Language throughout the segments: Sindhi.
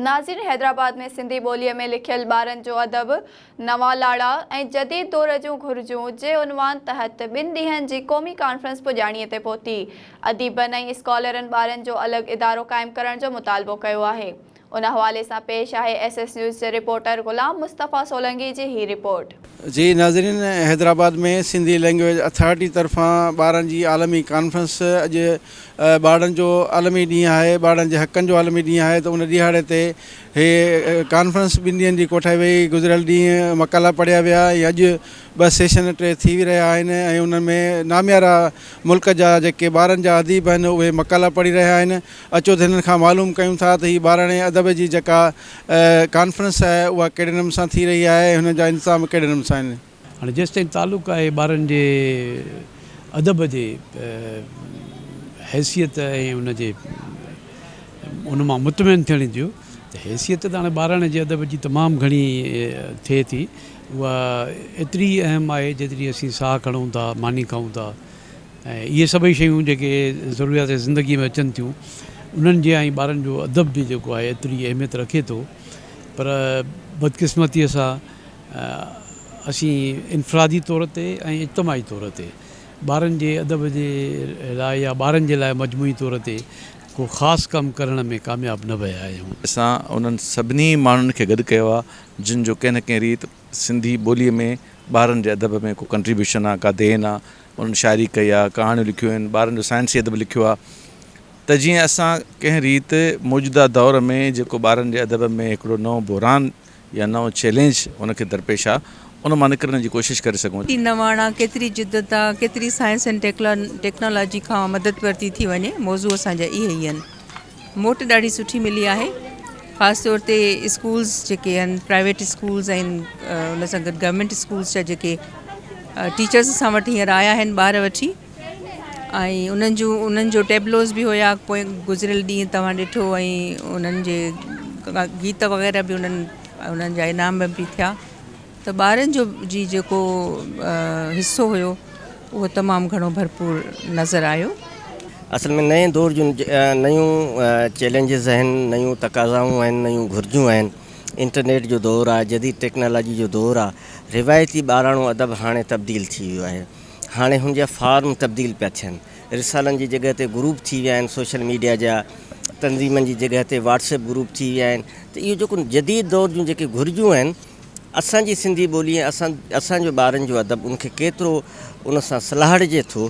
ناظرين حيدرآباد ۾ سنڌي ٻوليء ۾ لکيل ٻارن جو ادب، نوان لاڙا ۽ جديد دور جون گهرجون جي عنوان تحت ٻن ڏينهن جي قومي ڪانفرنس پڄاڻيء تي پهتي. اديبن ۽ اسڪالرن ٻارن جو الڳ ادارو قائم ڪرڻ جو مطالبو ڪيو آهي. ان حوالي سان پيش آهي ايس ايس نيوز جي رپورٽر غلام مصطفيٰ سولنگي جي هي رپورٽ. جي ناظرين حيدرآباد ۾ سنڌي لينگويج اٿارٽي طرفان ٻارن جي عالمي ڪانفرنس اڄ ٻارڙن جو عالمي ڏينهن آهي ٻارڙن جي حقن جو عالمي ڏينهن آهي ته ان ڏيهاڙي تي هي ڪانفرنس ٻن ڏينهن جي ڪوٺائي وئي گذريل ڏينهن مقالا پڙهيا ويا ۽ اڄ ٻه سيشن ٽي ٿي رهيا آهن ۽ انهن ۾ ناميارا ملڪ جا جيڪي ٻارن جا اديب آهن اهي مقالا پڙهي رهيا آهن اچو ته هنن کان معلوم ڪيون ٿا ته هي ٻاراڻي ادب جي جيڪا ڪانفرنس آهي اها ڪهڙي نموني سان ٿي رهي آهي ۽ هن جا انتظام ڪهڙي نموني سان آهن. هاڻي جيستائين تعلق آهي ٻارن جي ادب جي حيثيت ۽ ان جي ان مان مطمئن ٿيڻ جو ته حيثيت ته هاڻي ٻاراڻي جي ادب جي تمام گهڻي ٿئي ٿي اها ايتري اهم آهي جيتري اسين ساهه کڻون ٿا ماني کائون ٿا ۽ اهي سڀئي شيون جيڪي ضروريات زندگيء ۾ اچن ٿيون انهن جيان ئي ٻارن جو ادب به جيڪو آهي ايتري اهميت رکي ٿو پر بدقسمتيء سان اسين انفرادي طور تي ۽ اجتماعي طور تي ٻارن جي ادب جي لاء يا ٻارن جي لاء مجموعي طور تي ڪو خاص ڪم ڪرڻ ۾ ڪامياب نه ويا آهيون. اسان انهن سڀني ماڻهن کي گڏ ڪيو آهي جن جو ڪنهن نه ڪنهن ريت سنڌي ٻوليء ۾ ٻارن جي ادب ۾ ڪو ڪنٽريبيوشن آ، ڪا دين آ، انهن شاعري ڪئي آ، ڪهاڻيون لکيون آهن، ٻارن جو سائنسي ادب لکيو آ ته جيئن اسان ڪنهن ريت موجوده دور ۾ جيڪو ٻارن جي ادب ۾ هڪڙو نئون بحران يا نئون چئلينج ان کي درپيش آ ان مان نڪرڻ جي ڪوشش ڪري سگهون. ڪيتري نواڻ آ، ڪيتري جدت آ، ڪيتري سائنس ۽ ٽيڪنالاجي کان مدد ورتي ٿي وڃي، موضوع اسان جا اهي ئي آهن. موٽ ڏاڍي سٺي ملي آهي خاص طور تي اسڪولز جيڪي آهن پرائيويٽ اسڪولز آهن ان سان گڏ گورنمينٽ اسڪولز جا جيڪي ٽيچرز اسان وٽ هينئر آيا آهن ٻار وٺي ۽ انهن جون انهن جو ٽيبلوز به هيا پوء گذريل ڏينهن توهان ڏٺو ۽ انهن جي گيت وغيره به انهن انهن جا انعام به ٿيا ته ٻارن جو جي جيڪو حصو هيو اهو تمام گهڻو ڀرپور نظر آيو. اصل ۾ نئين دور جون نيون چئلينجز آهن، نيون تقاضائون آهن، نيون گهرجون آهن، انٽرنيٽ جو دور آهي، جديد ٽيڪنالاجي جو دور آهي، روايتي ٻاراڻو ادب هاڻي تبديل ٿي ويو آهي، هاڻي هن جا فارم تبديل پيا ٿين، رسالن جي جڳهه تي گروپ ٿي ويا آهن، سوشل ميڊيا جا تنظيمن جي جڳهه تي واٽس ايپ گروپ ٿي ويا آهن ته اهو جيڪو جديد دور جون جيڪي گهرجون آهن، اسان جي سنڌي ٻولي ۽ اسان اسان جو ٻارن جو ادب ان کي ڪيترو ان سان سلهاڙجي ٿو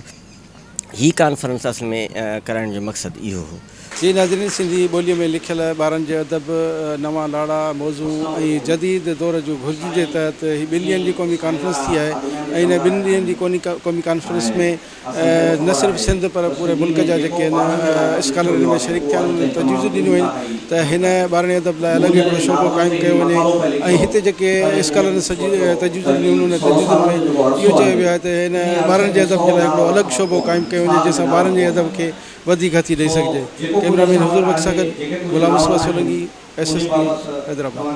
هي ڪانفرنس اصل ۾ ڪرائڻ جو مقصد اهو هو. جي ناظرين سنڌي ٻوليء ۾ لکيل ٻارن جي ادب، نوان لاڙا، موضوع ۽ جديد دور جون گهرجون جي تحت هي ٻن ڏينهن جي قومي ڪانفرنس ٿي آهي ۽ ان ٻن ڏينهن جي قومي ڪانفرنس ۾ نه صرف سنڌ پر پوري ملڪ جا جيڪي هن اسڪالر ان ۾ شريڪ ٿيا آهن انهن تجويزون ڏنيون آهن ته هن ٻاراڻي ادب لاء الڳ هڪڙو شعبو قائم ڪيو وڃي ۽ هتي جيڪي اسڪالرن سڄي تجويزون ڏنيون ان تجويزن ۾ اهو چيو ويو آهي ته هن ٻارن جي ادب جي لاء هڪڙو الڳ شعبو قائم ڪيو وڃي جنهن سان ٻارن جي ادب کي وڌيڪ هٿي ڏئي سگهجي. ڪئميرا مين حضور بخش سان گڏ Ghulam Mustafa Solangi, S S news, Hyderabad.